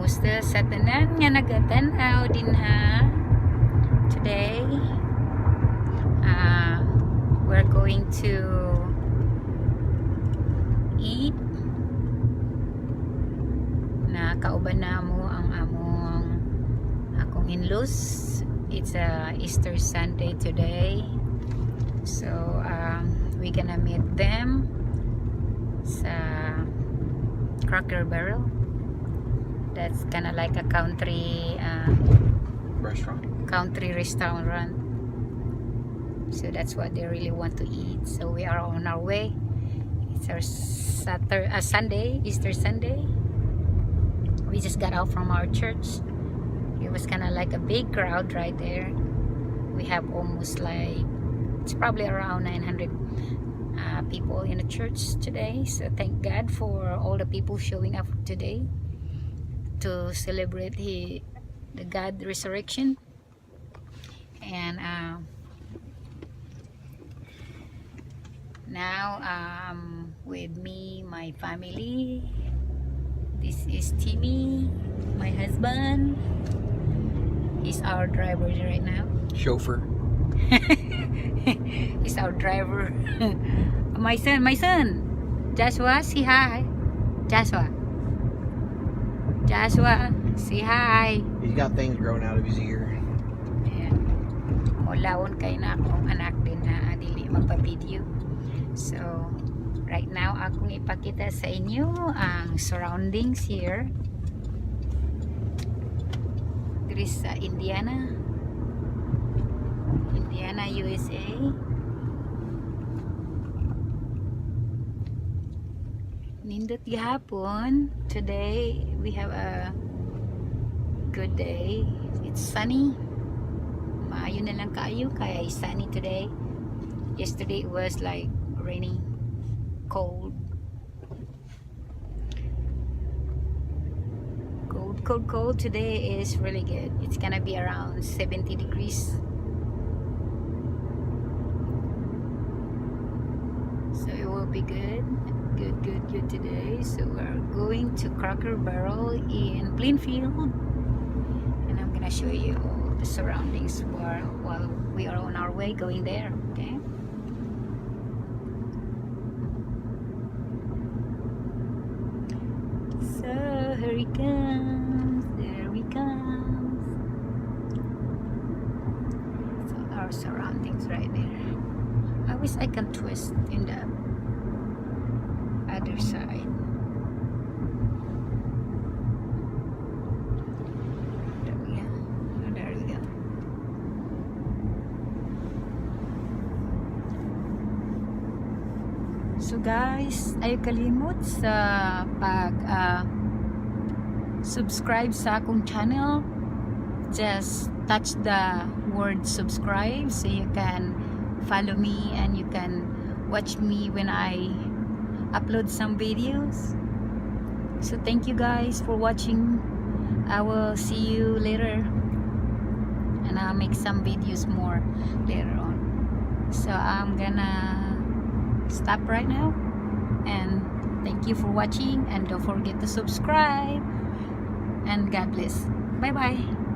Kumusta sa tanan nga nagatanaw din ha? Today, we're going to eat. Nakauban na mo ang akong in-laws. It's a Easter Sunday today. So, we're gonna meet them sa Cracker Barrel. That's kinda like a country restaurant. So that's what they really want to eat. So we are on our way. It's our Sunday, Easter Sunday. We just got out from our church. It was kinda like a big crowd right there. We have almost like, it's probably around 900 people in the church today. So thank God for all the people showing up today to celebrate the God resurrection. And now with me, my family. This is Timmy, my husband. He's our driver right now. Chauffeur. He's our driver. My son, Joshua, say hi. Joshua, say hi. He's got things growing out of his ear. Ayan. Mulawon kay na akong anak din na dili magpa-video. So, right now akong ipakita sa inyo ang surroundings here. There is Indiana, USA. Nindot gihapon. Today we have a good day. It's sunny. Maayo na lang kayo kaya it's sunny today. Yesterday it was like rainy, cold. Cold. Today is really good. It's gonna be around 70 degrees. So it will be good today. So we're going to Cracker Barrel in Plainfield, and I'm gonna show you all the surroundings while we are on our way going there. Okay. So here he comes. There we come. So our surroundings right there. I wish I can twist in the other side. There we go. So guys, ayaw kalimot sa subscribe sa akong channel. Just touch the word subscribe so you can follow me and you can watch me when I upload some videos. So thank you guys for watching. I will see you later, and I'll make some videos more later on. So I'm gonna stop right now, and thank you for watching, and don't forget to subscribe, and God bless. Bye bye.